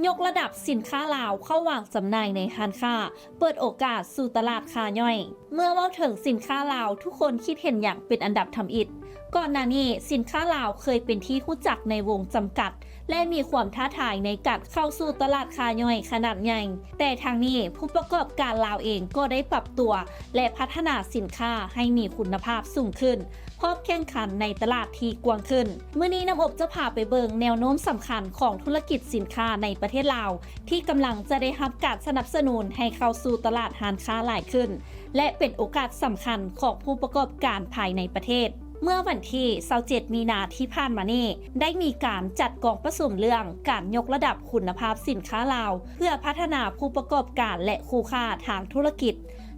ຍົກລະດັບສິນຄ້າລາວເຂົ້າວາງຈຳໜ່າຍໃນຮ້ານຄ້າ, ເປີດໂອກາດສູ່ຕະຫຼາດຄ້າຍ່ອຍ. ເມື່ອເວົ້າເຖິງສິນຄ້າລາວ, ທຸກຄົນຄິດເຫັນຫຍັງເປັນອັນດັບທຳອິດ? ກ່ອນໜ້ານີ້, ສິນຄ້າລາວເຄີຍເປັນທີ່ຮູ້ຈັກໃນວົງຈຳກັດ ແລະ ມີຄວາມທ້າທາຍໃນການເຂົ້າສູ່ຕະຫຼາດຄ້າຍ່ອຍຂະໜາດໃຫຍ່, ແຕ່ທາງນີ້ຜູ້ປະກອບການລາວເອງກໍໄດ້ປັບຕົວ ແລະ ພັດທະນາສິນຄ້າໃຫ້ມີຄຸນນະພາບສູງຂຶ້ນ, ພ້ອມແຂ່ງຂັນໃນຕະຫຼາດທີ່ກວ້າງຂຶ້ນ. ມື້ນີ້ນ້ຳອົບຈະພາໄປເບິ່ງແນວໂນ້ມສຳຄັນຂອງທຸລະກິດສິນຄ້າໃນປະເທດລາວ ທີ່ກຳລັງຈະໄດ້ຮັບການສະໜັບສະໜູນໃຫ້ເຂົ້າສູ່ຕະຫຼາດຮ້ານຄ້າຫຼາຍຂຶ້ນ ແລະ ເປັນໂອກາດສຳຄັນຂອງຜູ້ປະກອບການພາຍໃນປະເທດ. ເມື່ອວັນທີຊາວເຈັດ ມີນາທີ່ຜ່ານມານີ້ ໄດ້ມີການຈັດກອງປະຊຸມເລື່ອງການຍົກລະດັບຄຸນນະພາບສິນຄ້າລາວ ເພື່ອພັດທະນາຜູ້ປະກອບການ ແລະ ຄູ່ຄ້າທາງທຸລະກິດ,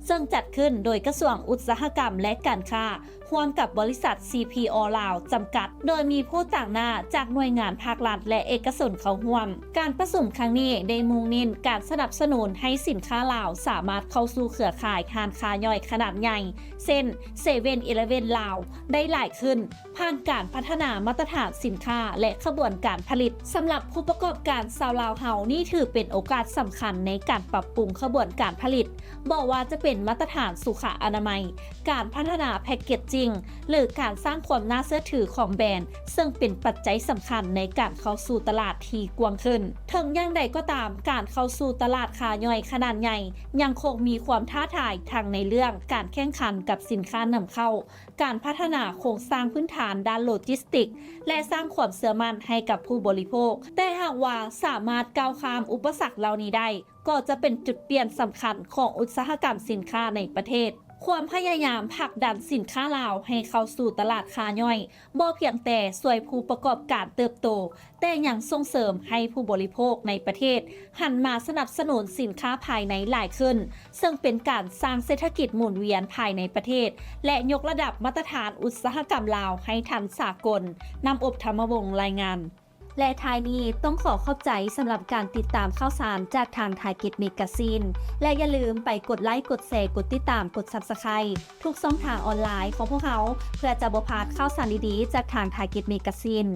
ເຊິ່ງຈັດຂຶ້ນໂດຍກະຊວງອຸດສາຫະກຳ ແລະ ການຄ້າ ຮ່ວມກັບບໍລິສັດ ຊີພີໂອ ລາວ ຈຳກັດ, ໂດຍມີຜູ້ຕາງໜ້າຈາກໜ່ວຍງານພາກລັດ ແລະ ເອກະຊົນເຂົ້າຮ່ວມ. ການປະຊຸມຄັ້ງນີ້ໄດ້ມຸ່ງເນັ້ນການສະໜັບສະໜູນໃຫ້ສິນຄ້າລາວສາມາດເຂົ້າສູ່ເຄືອຂ່າຍຮ້ານຄ້າຍ່ອຍຂະໜາດໃຫຍ່ ເຊັ່ນ ເຊເວັນອີເລເວັນລາວ ໄດ້ຫຼາຍຂຶ້ນ ຜ່ານການພັດທະນາມາດຕະຖານສິນຄ້າ ແລະ ຂະບວນການຜະລິດ. ສຳລັບຜູ້ປະກອບການຊາວລາວເຮົາ, ນີ້ຖືເປັນໂອກາດສຳຄັນໃນການປັບປຸງຂະບວນການຜະລິດ, ບໍ່ວ່າຈະເປັນມາດຕະຖານສຸຂະອະນາໄມ, ການພັດທະນາແພັກເກດຈິງ ຫຼື ການສ້າງຄວາມໜ້າເຊື່ອຖືຂອງແບຣນ, ເຊິ່ງເປັນປັດໄຈສຳຄັນໃນການເຂົ້າສູ່ຕະຫຼາດທີ່ກວ້າງຂຶ້ນ. ເຖິງຢ່າງໃດກໍຕາມ, ການເຂົ້າສູ່ຕະຫຼາດຄ້າຍ່ອຍຂະໜາດໃຫຍ່ ຍັງຄົງມີຄວາມທ້າທາຍທັງໃນເລື່ອງການແຂ່ງຂັນກັບສິນຄ້ານຳເຂົ້າ, ການພັດທະນາໂຄງສ້າງພື້ນຖານດ້ານໂລຈິສຕິກ ແລະ ສ້າງຄວາມເຊື່ອໝັ້ນໃຫ້ກັບຜູ້ບໍລິໂພກ. ແຕ່ຫາກວ່າສາມາດກ້າວຂ້າມອຸປະສັກເຫຼົ່ານີ້ໄດ້, ກໍຈະເປັນຈຸດປ່ຽນສຳຄັນຂອງອຸດສາຫະກຳສິນຄ້າໃນປະເທດ. ຄວາມພະຍາຍາມຜັກດັນສິນຄ້າລາວໃຫ້ເຂົ້າສູ່ຕະຫຼາດຄ້າຍ່ອຍ ບໍ່ພຽງແຕ່ຊ່ວຍຜູ້ປະກອບການເຕີບໂຕ, ແຕ່ຍັງສົ່ງເສີມໃຫ້ຜູ້ບໍລິໂພກໃນປະເທດຫັນມາສະໜັບສະໜູນສິນຄ້າພາຍໃນຫຼາຍຂຶ້ນ, ເຊິ່ງເປັນການສ້າງເສດຖະກິດໝູນວຽນພາຍໃນປະເທດ ແລະ ຍົກລະດັບມາດຕະຖານອຸດສາຫະກຳລາວໃຫ້ທັນສາກົນ. ນ້ຳອົບ ທຳມະວົງ ລາຍງານ. ແລະ ທ້າຍນີ້ຕ້ອງຂໍຂອບໃຈສຳລັບການຕິດຕາມຂ່າວສານຈາກທາງ Target Magazine ແລະ ຢ່າລືມໄປກົດໄລ, ກົດແຊ, ກົດຕິດຕາມ, ກົດ Subscribe ທຸກຊ່ອງທາງອອນລາຍຂອງພວກເຮົາ ເພື່ອຈະບໍ່ພາດຂ່າວສານດີໆຈາກທາງ Target Magazine.